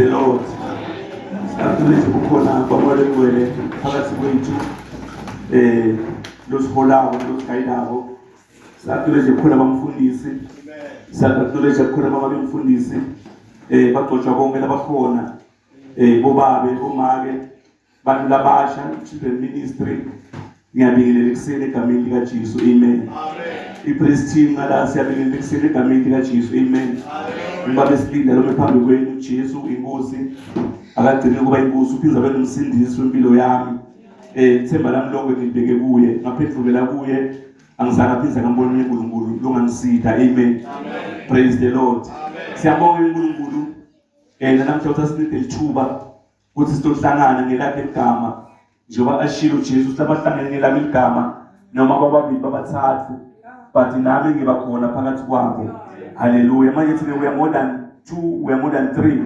the Lord. Acknowledge ubukhona baMoya Oyingcwele phakathi kwethu eh losiholako losigayidako. Acknowledge ubukhona bamfundisi. Acknowledge ubukhona bama bemfundisi eh bagcotshwa bonke labakhona eh bobabe bomake bantu labasha children ministry ngiyabingelela ekuseni egameni likaJesu amen amen ipraise team ngala siyabingelela ekuseni egameni likaJesu amen ngibabe silinda lome phambi kwenu Jesu inkosi akagcine kuba inkosi uphinza abe nomsindisi wempilo yami eh ithemba lami lonke ngilibeke kuye ngaphendukela kuye angizange aphinde ngambona uNkulunkulu longangisida amen praise the lord siyabonga uNkulunkulu eh namhla uthi lithuba ukuthi sizohlangana ngelakhe igama njengoba ashilo uJesu ukuthi abahlangene ngelami igama noma bababili babathathu but nami ngiba khona phakathi kwabo haleluya manje thina we are more than two we are more than three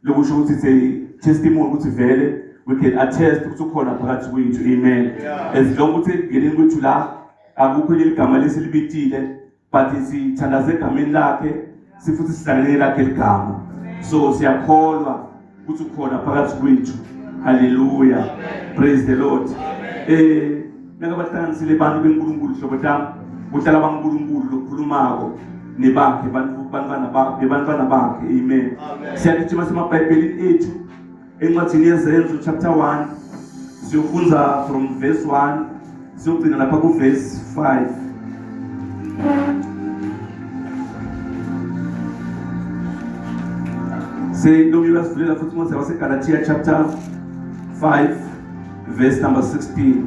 lokusho ukuthi it's a testimony ukuthi vele we can attest ukuthi ukhona phakathi kwethu amen as long ukuthi ekungeneni kwethu la akukho leli gama lesilibitile but sithandaze egameni lakhe sifuthi sihlanganele lakhe ligama so siyakholwa ukuthi ukhona phakathi kwethu haleluya praise the lord eh nakabahlanganisile abantu benkulunkulu hlobo tami kuhlala bankulunkulu lokhulumako nebakhe bantu bantwana bakhe bantwana bakhe amen siyagijima semabhayibhelini ethu encwadini yezenzo chapter 1 siyofunza from verse 1 siyogcina lapha ku verse 5 Selokhu uyasivulela futhi incwadi yabaseGalatia chapter 5 verse number 16.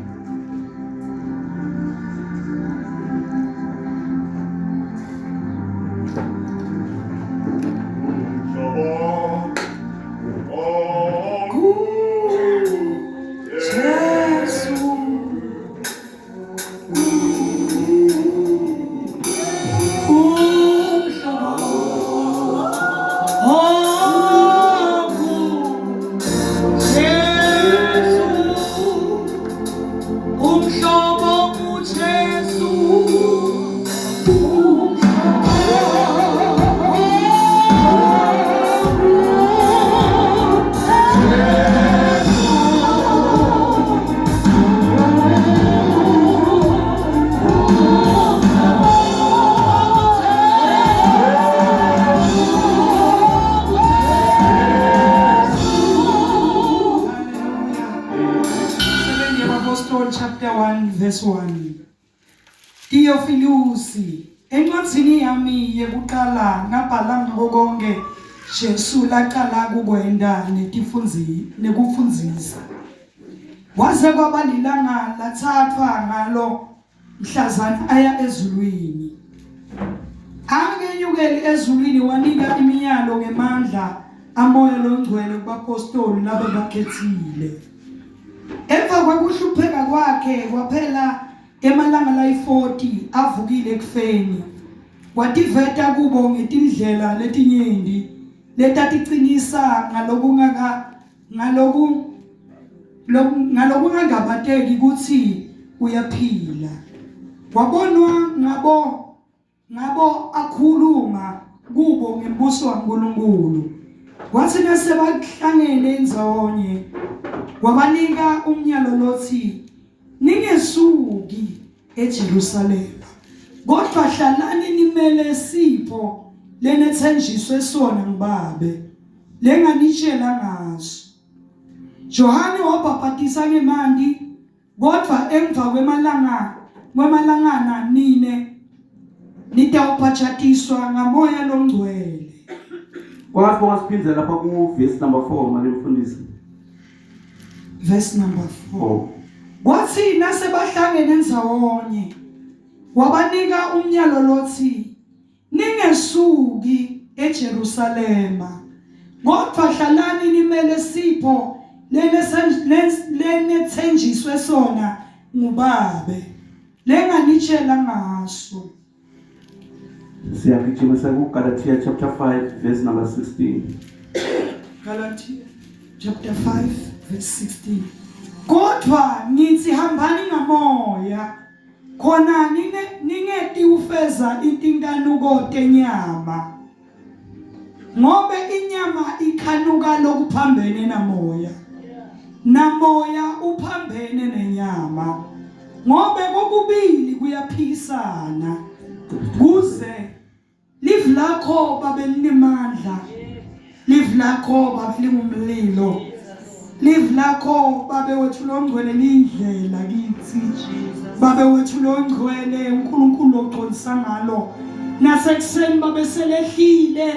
Chapter 1 verse 1 Theofilusi encwadzini yami yekuqala ngabhala ngako konke Jesu laqala kukwenta netifundzi nekufundzisa Waze kwaba lilanga lathathwa ngalo mhlazana aya ezulwini. Angenyukeli ezulwini wanika imiyalo ngemandla amoya longcwele kubapostoli laba bakhethile. Emva kwekuhlupheka kwakhe kwaphela emalanga layi-40 avukile ekufeni. Wativeta kubo ngetindlela letinyenti letaticinisa ngalokungaka ngaloku ngalokungangabateki kutsi uyaphila wabonwa ngabo ngabo akhuluma kubo ngembuso waNkulunkulu kwathi nasebahlangene ndzawonye wabanika umnyalo lothi ningesuki eJerusalema kodwa hlalani nimele sipho lenethenjiswe sona ngibabe lenganitshela ngaso Johane wabhabhatisa ngemanti kodwa emva kwemalanga kwemalangana nine nitawubhajatiswa ngamoya longcwele Kwasho wasiphindza lapha ku verse number 4 manje mfundisi. Verse number 4. Kwathi nasebahlangene ndzawonye wabanika umnyalo lothi Ningesuki eJerusalema, kodwa hlalani nimele sipho lenethenjiswe sona nguBabe, lenganitshela ngaso. Siyagijima sekuGalatia chapter 5 verse number 16. Galatia chapter 5 verse 16. Kodwa ngithi hambani ngamoya Khona ningeti ufeza intinkanuko tenyama. Ngobe inyama ikhanuka lokuphambene namoya, namoya uphambene nenyama, ngobe kokubili kuyaphikisana, kuze livi lakho babe linemandla, livi lakho babe lingumlilo, livi lakho babe wethu longcwele liyindlela kithi, babe wethu longcwele uNkulunkulu oconsa ngalo nasekuseni babe selehlile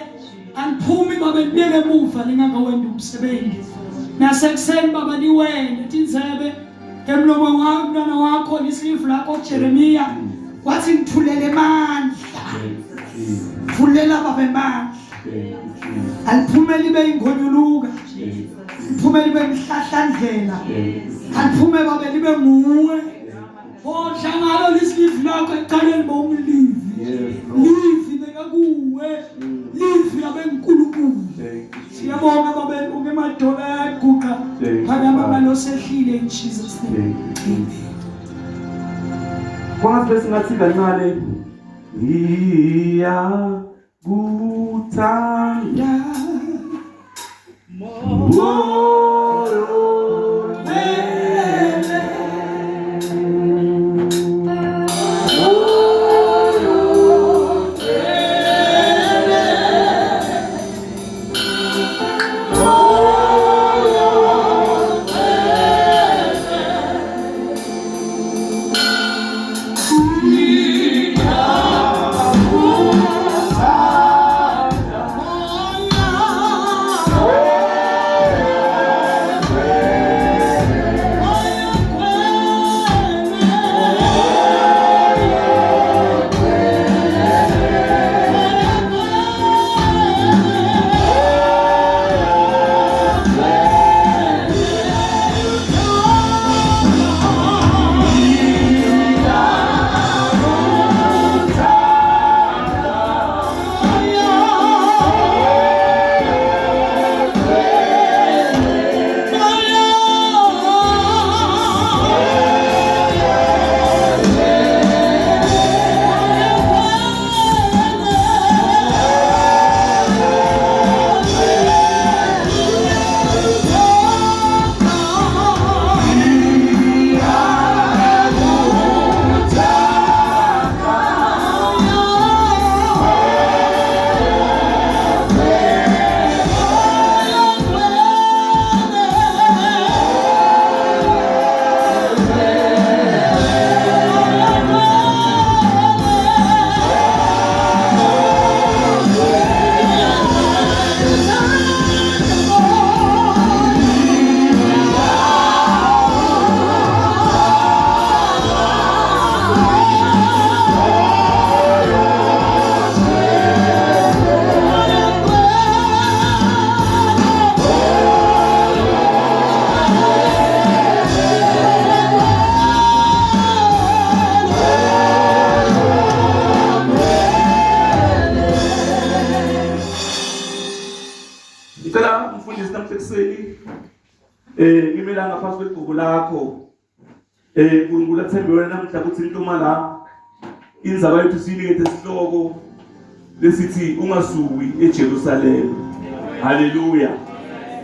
aliphumi babe libuyele emuva lingakawendi umsebenzi nasekuseni baba liwende tindzebe emlomo wakho mntwana wakho lisilivu lakho Jeremiya wathi ngithulele amandla thulela baba amandla aliphume libe ingonyuluka liphume libe imhlahlandlela aliphume babe libe nguwe Odla ngalo lisilivi lakho ekuqaleni bowumlivi. Livi bekakuwe. Livi abenkulunkulu. Siyabonga babe uke madola ayaguqa. Phakama ngalosehlile in Jesus name. Amen. Kwangathi bese ngathi kancane iya kuthanda moyo Ngicela mfundisi namhla ekuseni eh ngime la ngaphansi kwegqubu lakho eh uNkulunkulu athembe wena namhla ukuthi intuma la indzaba yethu siyinikete isihloko lesithi ungasuki eJerusalema haleluya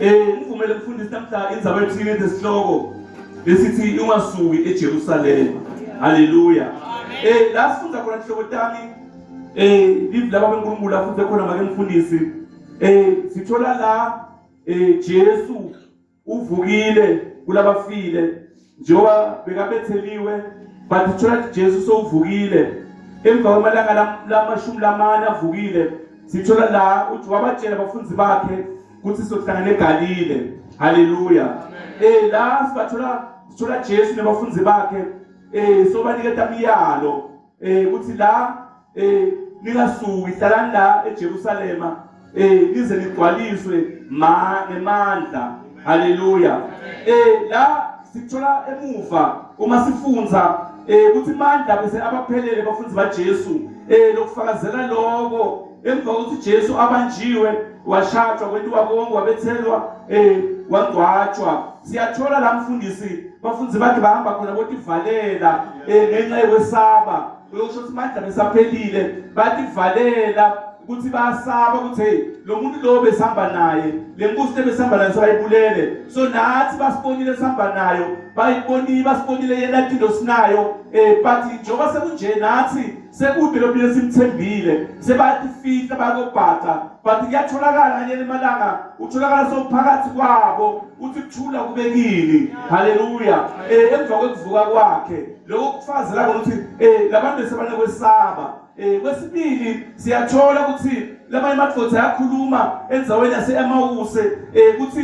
eh ngivumele mfundisi namhla indzaba yethu siyinikete isihloko lesithi ungasuki eJerusalema haleluya eh la sifunda khona inhloko tami eh live laba beNkulunkulu afunde khona make mfundisi eh sithola la eh Jesu uvukile kulabafile njengoba bekabetheliwe but sithola ukuthi Jesu sowuvukile emva kwamalanga lamashumi lamane avukile sithola la uthi wabatshela abafundi bakhe ukuthi sizohlangana eGalile haleluya eh la sibathola sithola Jesu nabafundi bakhe eh sobaniketa imiyalo eh ukuthi la eh ningasuki hlalani la eJerusalema eh nize nigcwaliswe ma ngemandla haleluya eh la sithola emuva uma sifunza eh ukuthi mandla bese abaphelele bafunzi baJesu eh lokufakazela lokho emva kokuthi Jesu abanjiwe washatshwa kwentiwa konke wabethelwa eh wangcwatshwa siyathola la mfundisi bafunzi bakhe bahamba khona botivalela eh ngenxa yokwesaba uyosho ukuthi mandla besaphelile bativalela. ukuthi bayasaba ukuthi hey lo muntu lo besihamba naye le nkosi lebesihamba nayo sebayibulele so nathi basibonile sihamba nayo bayibonile basibonile yena tinto sinayo eh but njengoba sekunje nathi sekude lobile simthembile sebatifihla bayakobhaca but kuyatholakala kanye emalanga utholakala sowuphakathi kwabo uthi kuthula kube kini haleluya eh emva kwekuvuka kwakhe lokho kufazela ukuthi eh labantu sebanokwesaba Eh kwesibili siyathola ukuthi lamanye amadoda ayakhuluma endzaweni yase-Emawuse eh ukuthi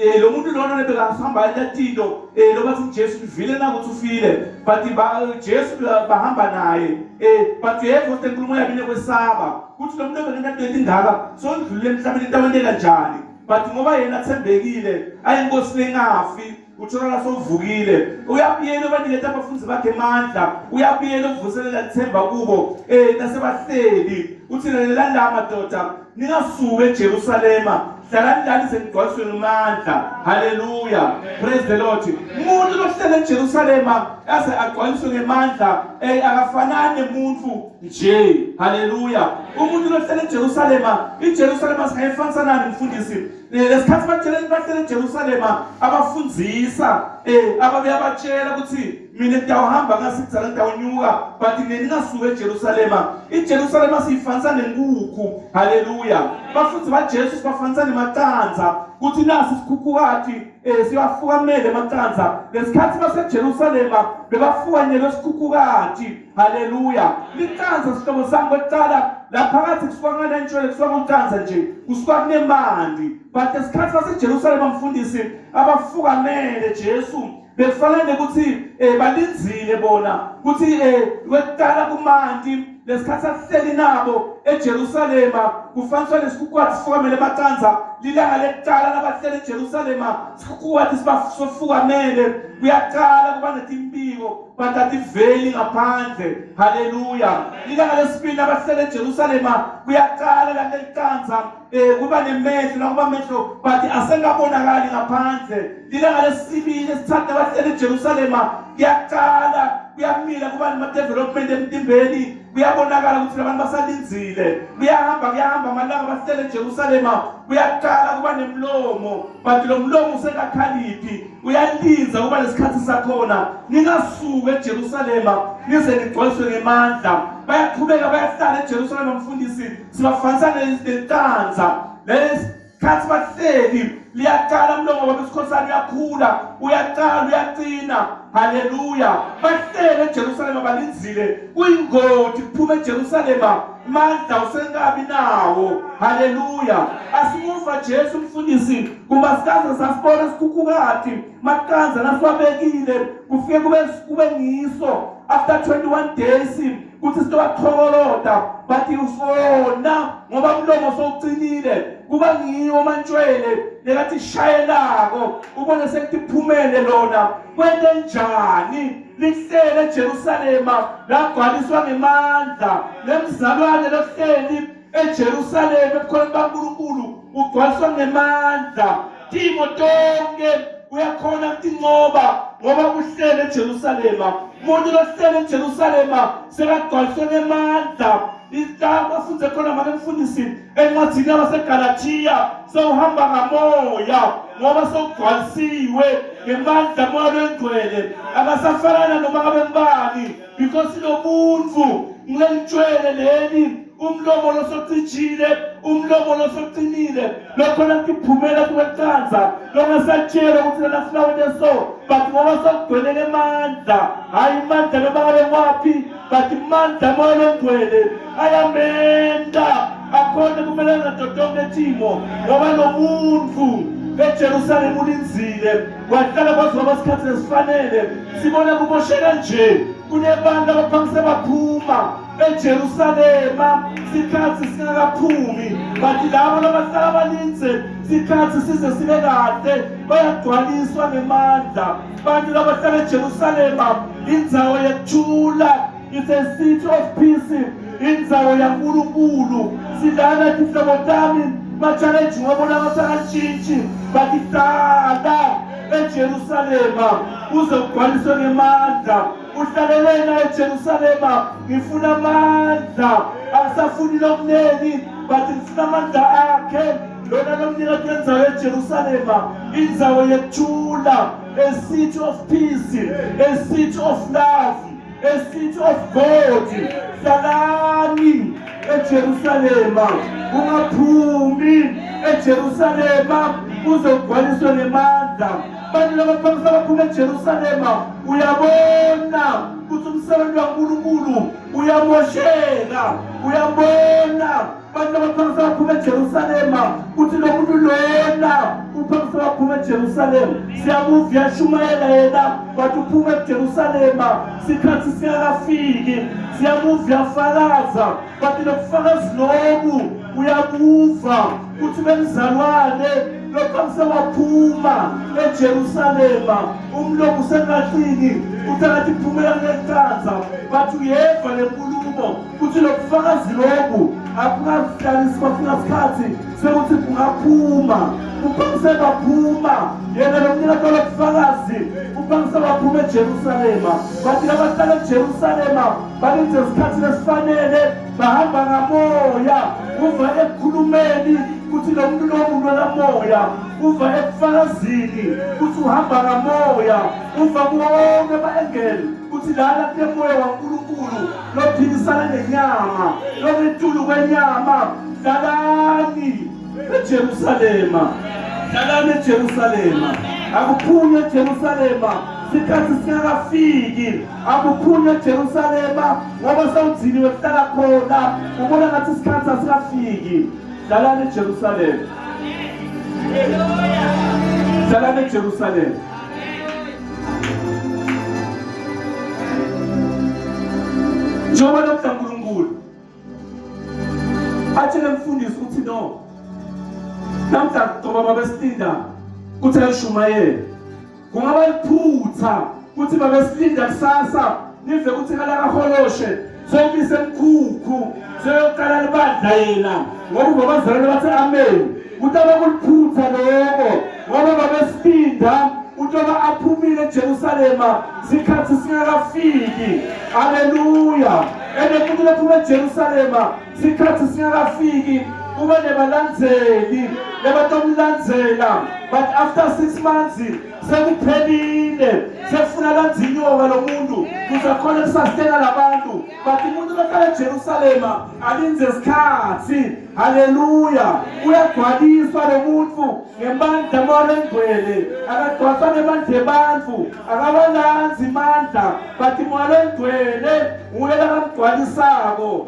eh lo muntu lona lebekahamba enyatinto eh lobathi uJesu uvile na ukuthi ufile but ba Jesu bahamba naye eh but yebo ukuthi inkulumo yabo inekwesaba ukuthi lo muntu obenento etingaka sondlulile emhlabeni into awente kanjani but ngoba yena athembekile ayinkosi lengafi utholakala sowuvukile uyabuyela ubaniketa abafundi bakhe amandla uyabuyela ukuvuselela ithemba kubo eh nasebahleli uthi lalelani la madoda ningasuki eJerusalema hlalani la nize nigcwaliswe ngamandla haleluya praise the lord umuntu lohlele eJerusalema aze agcwaliswe ngemandla eh akafanani nemuntu nje haleluya umuntu lohlele eJerusalema iJerusalema singayifanisa nani mfundisi Lesikhathi batshele bahlele eJerusalema abafundzisa eh ababe abatshela ukuthi mina ngitawuhamba ngasikudzala ngitawunyuka but nina ningasuka eJerusalema iJerusalema siyifanisa nenkukhu haleluya bafundzi baJesu sibafanisa nemacanza kuthi nasi isikhukhukati eh siwafukamele emacanza lesikhathi baseJerusalema bebafukanyelwe isikhukhukati Haleluya. Licanza sihlobo sami kwekuqala laphakathi kusuka ngana intshwele kusuka kucanza nje kusuka kunemandi but esikhathi baseJerusalema mfundisi abafukamele Jesu bekufanele ukuthi eh balinzile bona ukuthi eh kwekuqala kumanti lesikhathi ahleli nabo eJerusalema kufaniswa lesikhukhwathi sifukamele macanza lilanga lekuqala nabahleli eJerusalema sikhukhwathi sibafukamele kuyaqala kuba netimpiko but ativeli ngaphandle haleluya ilanga lesibili abahlele eJerusalema kuyaqala la leliqanza eh kuba nemehlo nakuba mehlo but asengabonakali ngaphandle ilanga lesibili lesithathu abahlele eJerusalema kuyaqala kuyamila kuba nema development emtimbeni kuyabonakala ukuthi labantu basalinzile kuyahamba kuyahamba amalanga bahlele eJerusalema kuyaqala kuba nemlomo but lo mlomo usengakhaliphi uyalinza kuba lesikhathi sakhona ningasuki eJerusalema nize nigcwaliswe ngemandla bayaqhubeka bayahlala eJerusalema mfundisi sibafanisa necanza lesikhathi bahleli liyaqala umlomo wabo isikhosana uyakhula uyaqala uyaqina haleluya bahlele eJerusalema balinzile kuyingoti kuphuma eJerusalema mandla usenkabi nawo haleluya asimuva Jesu mfundisi Kuba sikaze sasibona isikhukhukati maqanza nasiwabekile kufike kube kube ngiso after 21 days kuthi sitowachokoloda bathi usona ngoba umlomo sowucinile kuba ngiwo mantshwele lekathi shayelako ubone sekuthi phumele lona kwente njani lihlele eJerusalema lagcwaliswa ngemandla lemzalwane lohleli eJerusalema ebukhoneni baNkulunkulu ugcwaliswa ngemandla timo tonke uyakhona kutincoba ngoba uhlele eJerusalema umuntu lohlele eJerusalema sekagcwaliswe ngemandla Isitaba afunze khona make mfundisi encwadini yabaseGalathiya sewuhamba ngamoya ngoba sewugcwalisiwe ngemandla moya lwengcwele akasafanana noma ngabe ngubani because lo muntu ngilelitshwele leli umlomo losocijile umlomo losoqinile lokhona kuphumela kubecanza longasatshela ukuthi lona funa wente so but ngoba sokugcwelele amandla hayi amandla noma ngabe ngwaphi but amandla moya longcwele ayamenda akhona kumele nato tonke timo ngoba lo muntu eJerusalema ulinzile wahlala kwaze kwaba sikhathi esifanele sibona kumosheka nje kunebantu abaphangise baphuma eJerusalema sikhathi singakaphumi but labo labahlala balinze sikhathi size sibe kahle bayagcwaliswa ngemandla bantu labahlala eJerusalema indzawo yekuthula it's a city of peace indzawo yaNkulunkulu silana tihlobo tami ma-challenge ngwabona basakantshintshi bathi hlala eJerusalema uze ugcwaliswe ngemandla uhlalelena eJerusalema ngifuna amandla. Asafuni lokunengi but ngifuna amandla akhe lona lomnikati wendzawo yeJerusalema, indzawo yekuthula, a city of peace, a city of love, a city of God. Hlalani eJerusalema, ungaphumi eJerusalema uze ugcwaliswe ngemandla. Bantu labaphamisa baphuma eJerusalema, uyabona ukuthi umsebenzi waNkulunkulu uyamosheka, uyabona bantu abaphamisa baphuma eJerusalema kuthi lo muntu lona uphamisa baphuma eJerusalema. Siyamuva uyashumayela yena bathi uphuma eJerusalema sikhathi singakafiki. Siyamuva uyafakaza bathi lobufakazi lobu uyabuva kuthi bemzalwane lophamisa waphuma eJerusalema umlomo usenkahlini uthi akathi phumela kulecanza bathi uyeva le nkulumo kuthi lobufakazi lobu abungazihlalisi kwafika sikhathi sekuthi bungaphuma uphangise baphuma yena lo mnikati walobufakazi uphangise baphuma eJerusalema bathi labahlala eJerusalema balindze isikhathi lesifanele bahamba ngamoya uva ekukhulumeni kuthi lo muntu lo muntu kamoya uva ekufakazini kuthi uhamba ngamoya uva kuwo wonke ama-engeli kuthi lana kunemoya waNkulunkulu lophikisana nenyama longetulu kwenyama. Hlalani eJerusalema, hlalani eJerusalema, akuphunywe eJerusalema sikhathi singakafiki, akuphunywe eJerusalema ngoba sewudziniwe kuhlala khona, ubona ngathi isikhathi asikafiki. Hlalani eJerusalema, hlalani eJerusalema. Njengoba namhla uNkulunkulu atshele mfundisi ukuthi no namhla qoba babesilinda kuthi ayishumayele kungaba liphutha kuthi babesilinda kusasa nive kuthi kalakaholoshe sewumise mkhukhu seyoqala libandla yena ngoba ubabazalwane bathi amen kutaba kuliphutha loko ngoba babesilinda utoba aphumile eJerusalema sikhathi singakafiki. Haleluya! Ene umuntu lophuma eJerusalema sikhathi singakafiki ube nebalandzeli lebatomlandzela, but after 6 months sekuphelile, sekufuna landza inyoka lo muntu kuze akhone kusastena labantu. But umuntu lohlala eJerusalema alindze isikhathi. Haleluya! Uyagcwaliswa lo muntu ngemandla Moya Longcwele, akagcwaliswa ngemandla ebantfu, akawalandzi imandla, but Moya Longcwele nguye lakamgcwalisako.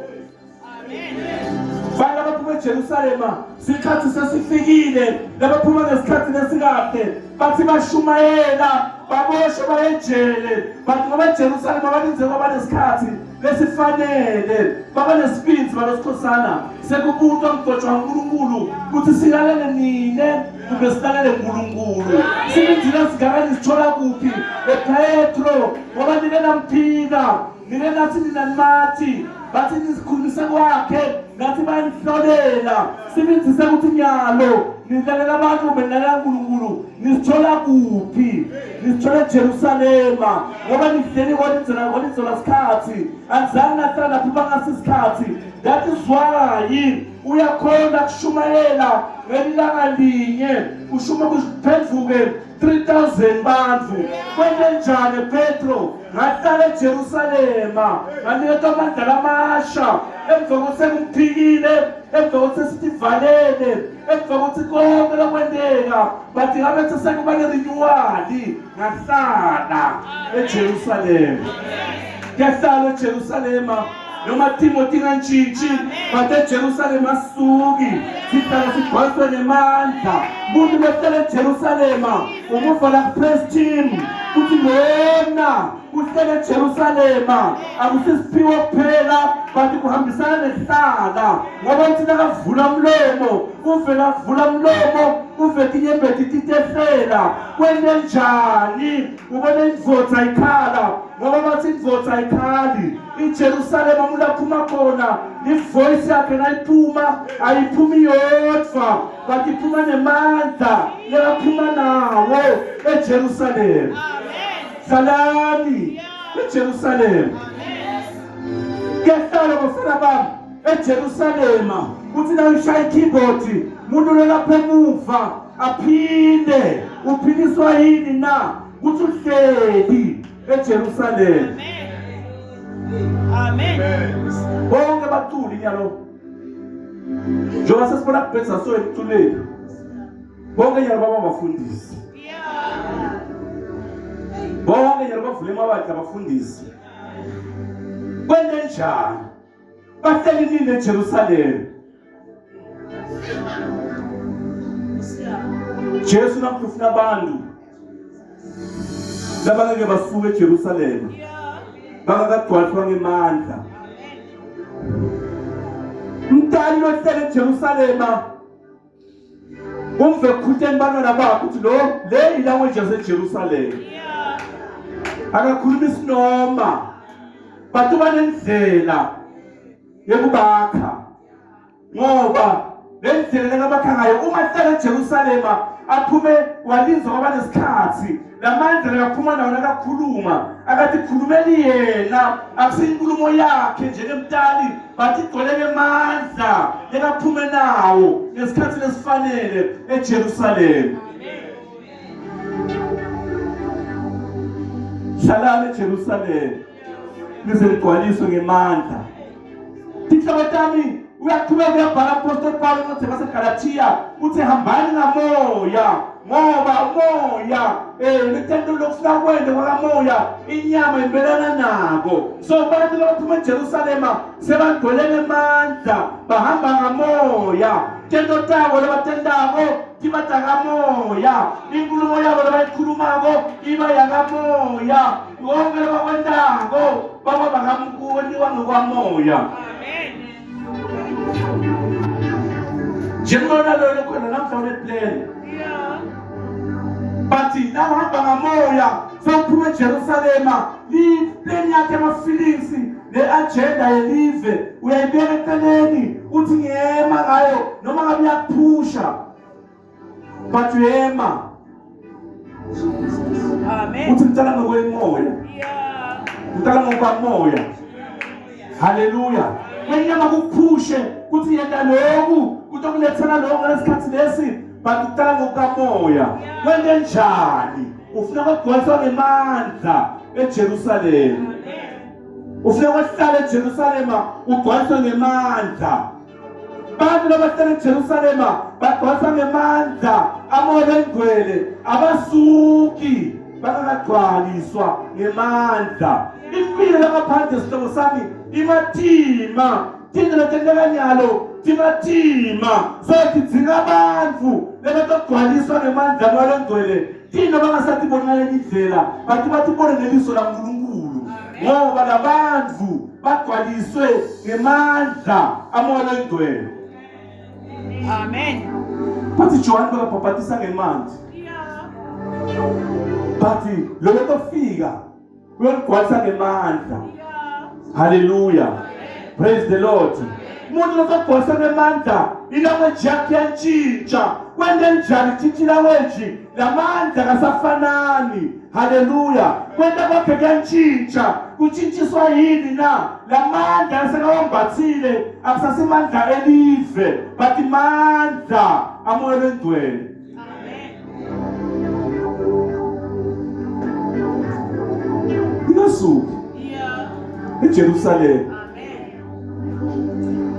Bantu abaphuma eJerusalema sikhathi sesifikile, labaphuma ngesikhathi lesikahle bathi bashumayela baboshwe bayejele, but ngoba eJerusalema balinze kwaba nesikhathi lesifanele, baba nesibindzi balosikhosana sekubutwa mgcotshwa uNkulunkulu ukuthi silalele nine kumbe silalele uNkulunkulu. Silindzile singaka nisithola kuphi ePetro ngoba nike namphika, nike nathi nina nimathi bathi nisikhulumise kwakhe ngathi banihlolela. Silindzise ukuthi nyalo nilalela abantu kumbe nilalela uNkulunkulu, nisithola kuphi? Nisithola eJerusalema ngoba nihleli kwalindzela kwalindzela sikhathi, anizange nahlala lapho bangasi isikhathi. That is why uyakhona kushumayela ngelilanga linye ushuma kuphendvuke 3000 bantfu. Kwente njani Petro? Ngahlala eJerusalema nganiketwa amandla lamasha emva kokuthi sengimphikile, emva kokuthi sesitivalele, emva kokuthi konke lokwenteka, but ngabe sekuba ne-renewal ngahlala eJerusalema. Kuyahlala eJerusalema noma timo tingantshintshi, but eJerusalema asisuki, sihlala sigcwaliswe ngemandla. Muntu lohlala eJerusalema umuva la kupress team kuthi lona uhlele eJerusalema akusisiphiwo kuphela but kuhambisana nehlala, ngoba uthi nakavula umlomo uvela avula umlomo uve tinyembeti titehlela. Kwente njani ubone indvodza ikhala? Ngoba bathi indvodza ayikhali. IJerusalema umuntu aphuma khona ivoice yakhe nayiphuma ayiphumi yodwa, but iphuma nemandla lekaphuma nawo eJerusalema. Hlalani eJerusalema. Kuyahlala bafana bami. eJerusalema uthi nawushaya i-keyboard umuntu lolapha emuva aphinde uphiliswa yini na kuthi uhleli eJerusalema. Amen. Bonke baculi nyalo njengoba sesibona kubhekisa so emculweni bonke nyalo baba bafundisi bonke nyalo bavule amabandla abafundisi kwente njani bahleli nini eJerusalema Jesu namuhla ufuna abantu labangeke basuke eJerusalema bangakagcwaliswa ngemandla mntali lohlele eJerusalema umve ekukhuteni bantwana bakhe ukuthi lo le ilanguage yaseJerusalema akakhuluma isinoma but uba nendlela yokubakha ngoba le ndlela lekabakha ngayo uma ehlala eJerusalema aphume walinzwa kwaba nesikhathi lamandla lekaphuma nawo nakakhuluma akathi khulumeli yena akusiyinkulumo yakhe njengemtali but igcwele ngemandla lekaphume nawo ngesikhathi lesifanele eJerusalema hlalani eJerusalema nize nigcwaliswe ngemandla Tinhlobo tami uyaqhubeka uyabhala Apostle Paul incwadi yabaseGalathiya uthi hambani ngamoya ngoba umoya eh lithento lokufuna kwende kwakamoya inyama imelana nako so abantu labaphuma eJerusalema sebagcwele ngemandla bahamba ngamoya tento tabo labatentako tiba takamoya inkulumo yabo labayikhulumako iba yakamoya konke labakwentako baba bakamkoniwa ngokwamoya njengoba loyo khona namhla uneplan but nawuhamba ngamoya sewuphuma eJerusalema liplan yakhe ama-feelings ne-agenda yelive uyayibeka eceleni uthi ngiyema ngayo noma ngabe uyakuphusha but uyema Amen. uthi ngicela ngokwemoya Yeah. ngicela ngokwamoya haleluya kwenyama kukuphushe kuthi yenta loku kutokulethela lokhu ngalesikhathi lesi but ucela ngokukamoya kwente njani ufuna kwagcwaliswa ngemandla eJerusalema ufuna kwahlala eJerusalema ugcwaliswe ngemandla Bantu labahlala eJerusalema bagcwaliswa ngemandla amoya engcwele abasuki bangakagcwaliswa ngemandla impilo langaphandle sihlobo sami imatima tindlela letenteka nyalo timatima so tidzinga abantu lebatogcwaliswa ngemandla amoya lengcwele tino bangasatiboni ngalenye indlela bathi batibone ngeliso laNkulunkulu ngoba labantu bagcwaliswe ngemandla amoya longcwele Amen. bathi Johane bekabhabhatisa ngemanzi bathi lo tofika uyogcwalisa ngemandla haleluya praise the lord umuntu lotogcwalisa ngemandla ilanguage yakhe iyantshintsha kwente njani tshintsha ilanguage lamandla kasafanani haleluya kwenta kwakhe kuyantshintsha kutshintshiswa yini na lamandla asekawambathile akusasimandla elive but mandla amoya lengcwele Ingasuki. eJerusalema.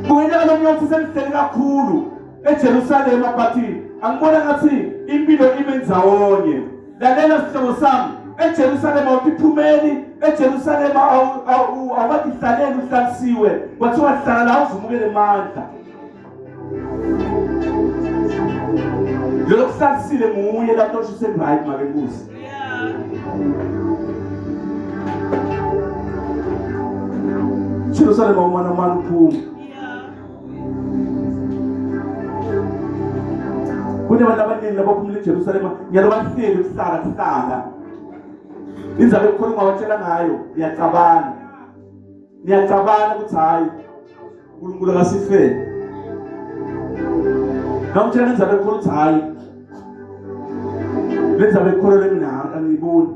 Kungenteka lo mnyothi selihleli kakhulu eJerusalema but angibona ngathi impilo ime ndzawonye. Lalela sihlobo sami eJerusalema awutiphumeli eJerusalema awukatihlaleli uhlalisiwe kwathiwa hlala la uzumukele amandla. Lelo kuhlalisile nguye lapho osho useright make nkosi. Jerusalema umana mani uphuma. Kunabantu abaningi labaphumile eJerusalema ngiyalo bahleli kuhlala kuhlala. Indzaba ekukhuluma watshela ngayo ngiyacabana. Ngiyacabana ukuthi hayi uNkulunkulu akasifele. Ngamtshela indzaba ekhulu ukuthi hayi le ndzaba ekhulu lemina angiyiboni.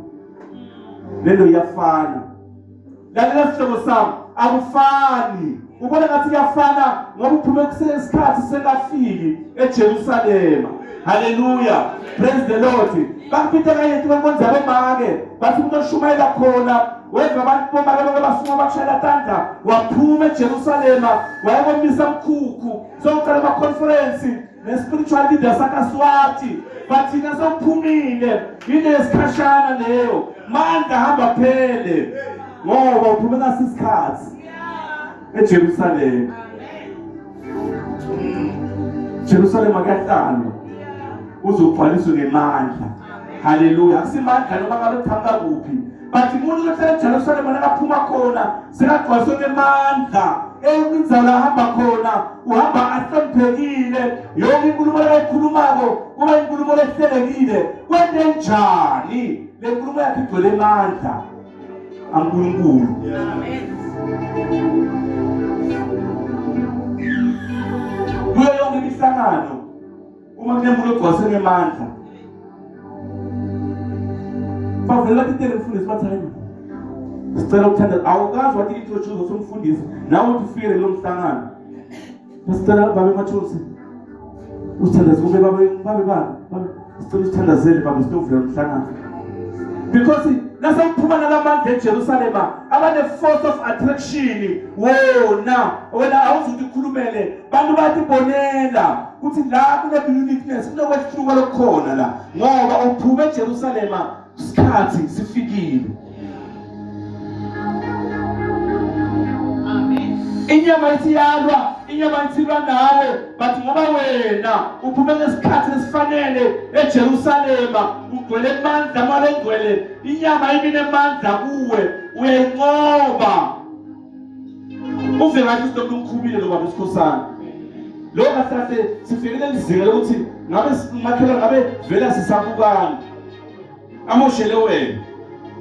Lento iyafana. Lalela sihlobo sami akufani. Ubona ngathi kuyafana ngoba uphume kusesikhathi sengafiki eJerusalema. Haleluya. Praise the Lord. Bakupita kayethu kwenkonzo yabomake. Bathi umuntu oshumayela khona weva abantu bomake bonke basuka bashayela tandla waphuma eJerusalema wayekomisa mkhukhu sokuqala ama-conference ne-spiritual leader sakaswati bathina sewuphumile yini yesikhashana leyo mandla hamba phele ngoba uphume ngasisikhathi eJerusalema. Jerusalema kuyahlalwa uzogcwaliswe ngemandla. Haleluya. Akusimandla noma ngabe kuqhamuka kuphi. But umuntu ohlala eJerusalema nakaphuma khona sekagcwaliswe ngemandla. Eyinye la ahamba khona uhamba ahloniphekile. Yonke inkulumo ayikhulumako kuba inkulumo lehlelekile. Kwente njani? Le nkulumo yakhe igcwele amandla. aNkulunkulu. Kuyo yonke imihlangano uma kunemuntu ogcwase ngemandla bavele batitele mfundisi bathi hayi sicela ukuthandaza awukazi wathi introduce usumfundisi nawe uthi ufike kulo mhlangano sicela babe mathunzi usithandaze kube babe babe bani babe sicela usithandazele babe sitovula umhlangano because nasewuphuma nalamandla eJerusalema abane force of attraction wona wena awuzuthi ukhulumele bantu batibonela ukuthi la kune uniqueness kunokwehluka lokukhona la ngoba uphume eJerusalema Isikhathi sifikile. Amen. Inyama isiyalwa, inyama isilwa nawe, but ngoba wena uphume ngesikhathi esifanele eJerusalema, ugcwele amandla malengcwele, inyama ibinemandla kuwe, uyayinqoba. Uve kahle usiloku umkhubile lo baba uSikhosana. Lo kahle kahle sifikile lizinga lokuthi ngabe makhelwane ngabe vele sisabukana. Amoshele wena.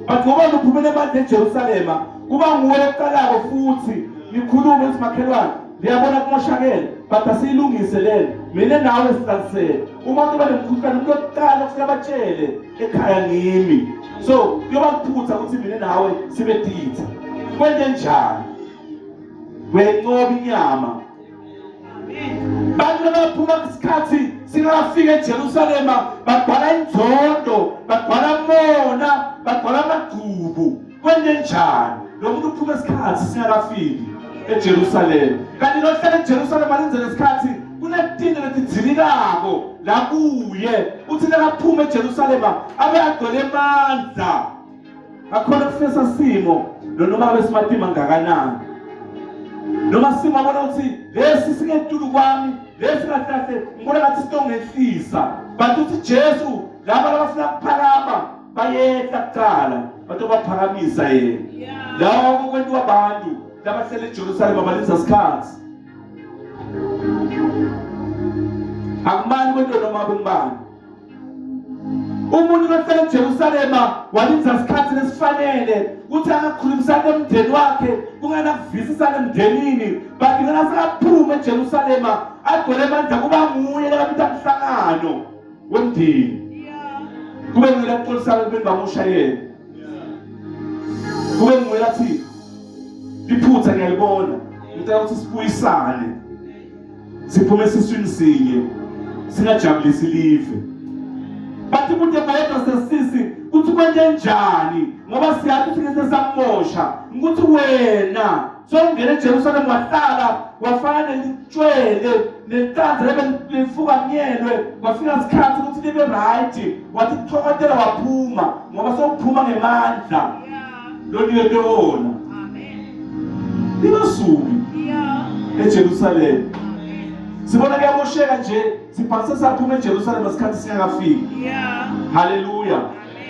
But ngoba luphumele abantu eJerusalema kuba nguwe oqalako futhi nikhulume ukuthi makhelwane liyabona kumoshakele but asiyilungise lena mina nawe sihlalisele uma umuntu banemkhuhlane umuntu wokuqala kufanele abatshele ekhaya ngimi so kuyoba kuphutha ukuthi mina nawe sibe ditha kwente njani wenqoba inyama bantu abaphuma kusikhathi singafika eJerusalema bagcwala inzondo bagcwala mona bagcwala amagqubu kwente njani lo muntu uphuma isikhathi singakafiki eJerusalema kanti lohlala eJerusalema alinze lesikhathi kunetinto letidzilikako la kuye uthi nakaphuma eJerusalema abe agcwele amandla akhona kufesa simo noma ngabe simatima ngakanani noma simo abona ukuthi lesi singetulu kwami lesi kahle kahle ngibona ngathi sitongehlisa but uthi Jesu laba labafuna kuphakama bayehla kuqala batobaphakamisa yena lawo kwentiwa abantu labahlele eJerusalema balinza sikhathi akumani kwento noma kumbani umuntu lohlala eJerusalema walinza isikhathi lesifanele ukuthi angakhulumisana nomndeni wakhe kunganakuvisisana emndenini but ngena sekaphuma eJerusalema agcwele amandla kuba nguye lekabita mhlangano wemndeni kube nguye lakuxolisana kubeni bamusha yena kube nguye lathi liphutha ngiyalibona ngicela ukuthi sibuyisane siphume esiswini sinye singajabulisi live bathi kude bayedwa sesisi kuthi kwente njani ngoba siyazi ukuthi ngeke samosha ukuthi wena sowungena eJerusalem wahlala wafana nelitshwele neliqanda lebe lifukanyelwe kwafika isikhathi ukuthi libe right wathi kuthokotela waphuma ngoba sowuphuma ngemandla loniketwe wona lingasuki eJerusalem sibona kuyamosheka nje sibhakise saphuma eJerusalem isikhathi singakafiki haleluya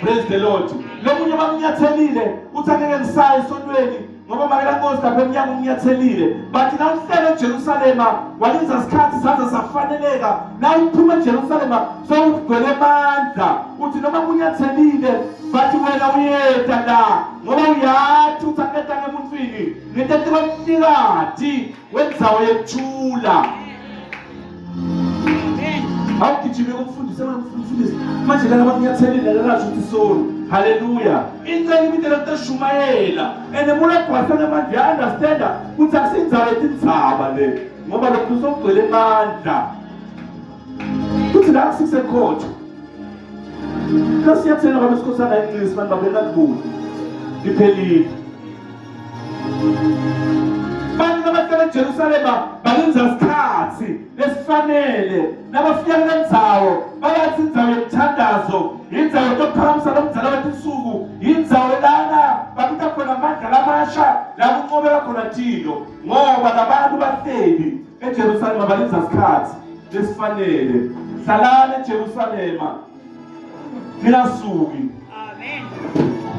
praise the lord lo munye bamnyathelile uthi angeke ngisaye esontweni ngoba makela nkosi lapha emnyango umnyathelile but nawuhlele eJerusalema walinza isikhathi saze safaneleka nawuphuma eJerusalema sowugcwele amandla uthi noma kunyathelile but wena uyeda la ngoba uyathi uthi angeta ngemuntwini ngitete kwemnikati wendzawo yekuthula awugijime kumfundisi mfundisi manje lana bakunyathelile lana ukuthi sorry. Haleluya. Incenye ibitela kutoshumayela. And mula gwasa ngemandla ya understand ukuthi akusindzaba etindzaba le ngoba lokhu sokugcwele amandla. Kuthi la kusekhotho. Lasiyathela ngoba isikhosana incisi bantu babena kubuni. Liphelile. Bantu abahlala eJerusalema balenza isikhathi lesifanele nabafika kule ndzawo bayathi indzawo yomthandazo indzawo yokuphakamisa lo mdzala wetinsuku indzawo lana babita khona amandla lamasha la kunqobeka khona tilo ngoba labantu bahleli eJerusalema balenza isikhathi lesifanele hlalani eJerusalema ningasuki Amen.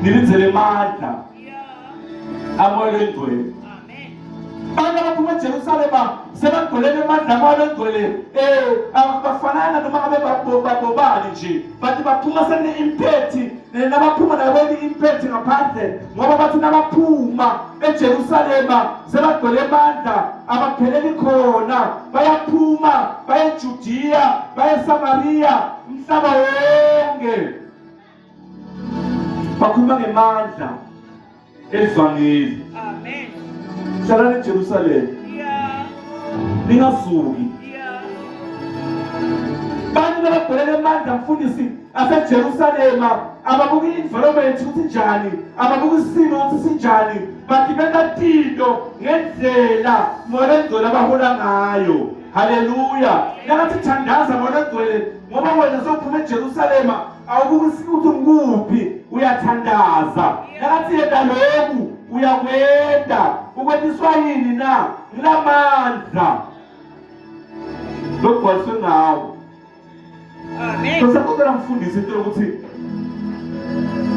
Nilindele amandla amoya lengcwele. Abantu abaphuma eJerusalema sebagcwelele amandla amoya lengcwele eh abafanana noma ngabe babobani nje bathi baphuma sene-impact nabaphuma nabo i-impact ngaphandle ngoba bathi nabaphuma eJerusalema sebagcwele amandla abapheleli khona bayaphuma baye eJudiya baye eSamariya umhlaba wonke bakhuluma ngemandla elivangeli. Amen. Hlalani eJerusalema. Yeah. Ningasuki. Yeah. Bantu labagcwele emandla mfundisi aseJerusalema ababuki environment ukuthi njani, ababuki isimo ukuthi sinjani, bagibela tinto ngendlela Moya Longcwele abahola ngayo. Haleluya. Nakathi thandaza Moya Longcwele ngoba wena sewuphuma eJerusalema awubuki ukuthi ngikuphi uyathandaza. Nakathi yenta lokhu uyakwenta. Ukwentiswa yini na? Ngilamandla. Lokugcwaliswe ngawo. Amen. Sasacela mfundisi into yokuthi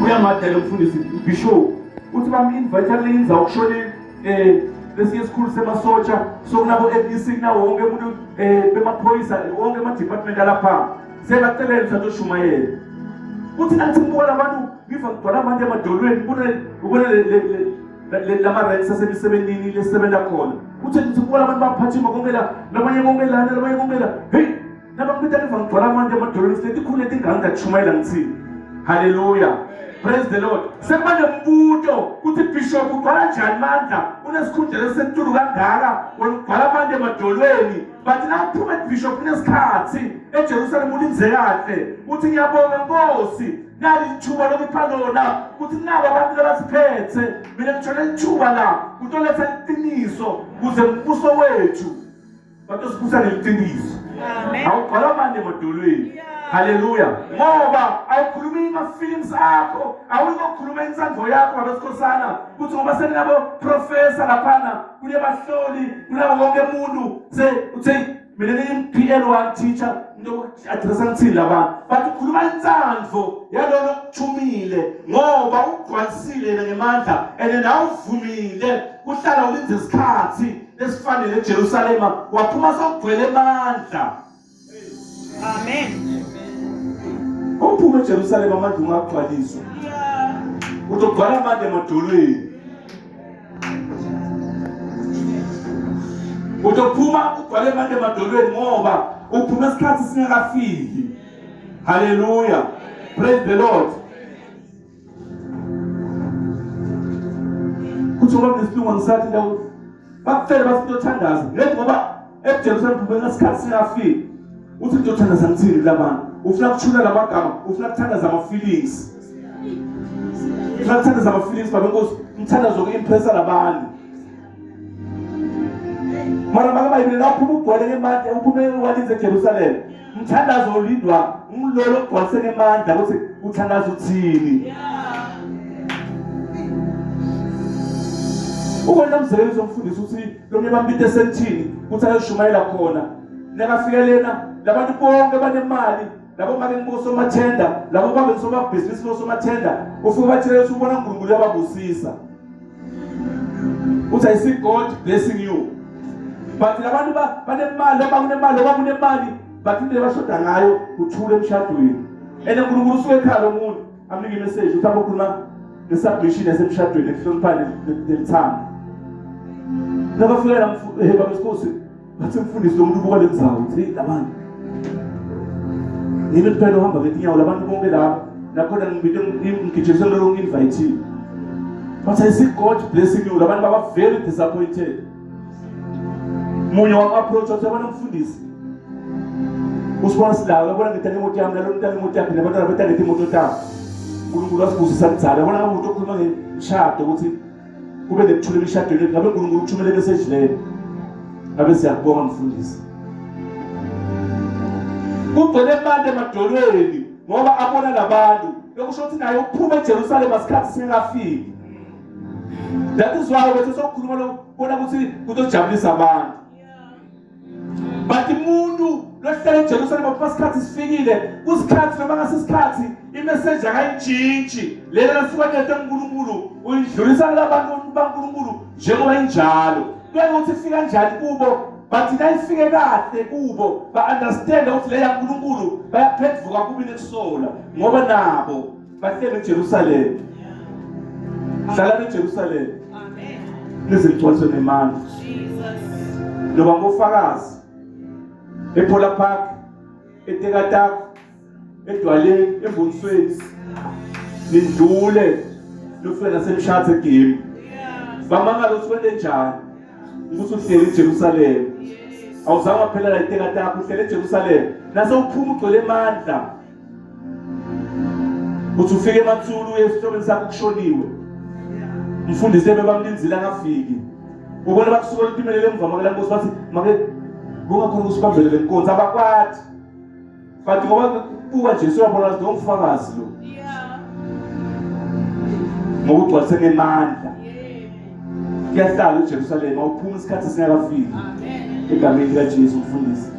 uyamadela umfundisi bishop uthi bam-invite kule indzawo kushone eh lesinye isikhulu semasotsha sokunabo MEC kunawo wonke umuntu eh bemaphoyisa wonke ama-department alapha sebacelele satoshumayela uthi nathi ngibuka labantu ngiva ngigcwala abantu emadolweni ubone ubone lama-ranks asemisebentini lesebenza khona uthi ngithi ngibuka labantu baphathima konke la labanye konke lana labanye konke la heyi Nabangibita ngiva ngigcwala amandla emadolweni sinetikhulu letingaka ngakushumayela ngithini. Haleluya. Praise the Lord. Sekuba nembuto ukuthi bishop ugcwala njani amandla unesikhundla lesetulu kangaka wena ugcwala amandla emadolweni but nawuphuma bishop unesikhathi eJerusalem ulinze kahle uthi ngiyabonga Nkosi nali ithuba lokupha lona ukuthi nabo abantu labasiphethe mina ngithole ithuba la kutoletha iqiniso kuze umbuso wethu Batosibusa neliqiniso. Amen. Awugcwala manje emadolweni. Haleluya. Ngoba awukhulumi ama-feelings akho, awuzokhuluma insandvo yakho ngabesikhosana kuthi ngoba sekunabo professor laphana, kunebahloli, kunawo wonke umuntu se uthe mina ngiyi-PL1 teacher into addressa ngithini labantu but ukhuluma insandvo yalolo okuthumile ngoba ugcwalisile yena ngemandla and nawe uvumile kuhlala ulinze isikhathi lesifanele eJerusalema waphuma sokugcwele amandla. Amen. Uphuma eJerusalema amandla ungagcwaliswa. Utogcwala amandla emadolweni. Utophuma ugcwale amandla emadolweni ngoba uphuma isikhathi singakafiki. Hallelujah. Praise the Lord. Kuthi ngoba kunesilungu angisathi ndawo bakufele bathi intothandaza ngethi ngoba eJerusalem phumela isikhathi singafiki uthi intothandaza ngithini kulabantu ufuna kuthula lamagama ufuna kuthandaza ama feelings ufuna kuthandaza ama feelings baba inkosi umthandazo woku-impressa labantu mara makabayibile lapho ugcwele ngemandla uphume walinze eJerusalem Umthandazo ulindwa umlolo ogcwalise ngemandla ukuthi uthandaza uthini. Ukwenza umzekeliso umfundisi uthi lomunye bambita esentini ukuthi ayoshumayela khona. Nakafika lena labantu bonke banemali labo make ngibosomathenda labo babe somabhizinisi bosomathenda ufike batshele ukuthi ubona uNkulunkulu uyababusisa. Uthi I see God blessing you. But labantu banemali noma kunemali noma kunemali but into abashoda ngayo kuthula emshadweni. And uNkulunkulu usuke ekhaya lomuntu amnike imessage uthi abokhuluma ngesubmission yasemshadweni ekuhloniphani nelithando. Nakafika la eh, baba Sikhosi bathi mfundisi lo muntu ubuka le ndzawo uthi labantu. Ngimi kuphela uhamba ngetinyawo labantu bonke laba. Nakhona ngibite ngigijise lo ngi-invite. But I see God blessing you. Labantu baba very disappointed. Munye wam approach wathi yabona mfundisi. Usibona silawo yabona ngithenga imoto yami nalo mntana imoto yakhe nabantwana betanga imoto tabo. uNkulunkulu wasibusisa kudzala. Yabona ngabe umuntu okhuluma ngemshado ukuthi kube nekuthula emishadweni yethu ngabe uNkulunkulu uthumele message leyo. Ngabe siyakubonga mfundisi. Kugcwele abantu emadolweni ngoba abona labantu lokusho ukuthi naye uphuma eJerusalema isikhathi singakafiki. That is why bese sokukhuluma lokubona ukuthi kuzojabulisa abantu. But umuntu lohlala eJerusalema uma isikhathi sifikile, kusikhathi noma ngasisikhathi imessage akayintshintshi. Lena lasuka nento uNkulunkulu uyidlulisa kulabantu baNkulunkulu njengoba injalo. Kuya ukuthi ifika kanjani kubo but nayifike kahle kubo ba-understand ukuthi le yaNkulunkulu bayaphenduka kubi nekusola ngoba nabo bahlele eJerusalema. Hlalani eJerusalema. Amen. Nize nigcwaliswe ngemandla. Jesus. Noba ngofakazi ePola Park, eTekataka, eDwaleni, eMbonisweni. Nidlule nifike nasemshathe egame. Yeah. Bamangala ukuthi kwente njani ukuthi uhleli eJerusalema. Awuzange waphela la eTekataka, uhleli eJerusalema. Nase uphuma ugcwele amandla. Uthi ufike emathulu uye esihlobeni sakho kushoniwe. Umfundisi ebebamlinzile angafiki. Ubona bakusuka lutimelele emva makela nkosi bathi make kungakhona ukusibambele le nkonzo abakwati. But ngoba buka nje suyabona ukuthi lo mfakazi lo. Yeah. Ngoba ugcwalise ngemandla. Yeah. Kuyahlala eJerusalema uphuma isikhathi singakafiki. Amen. Egameni likaJesu mfundisi.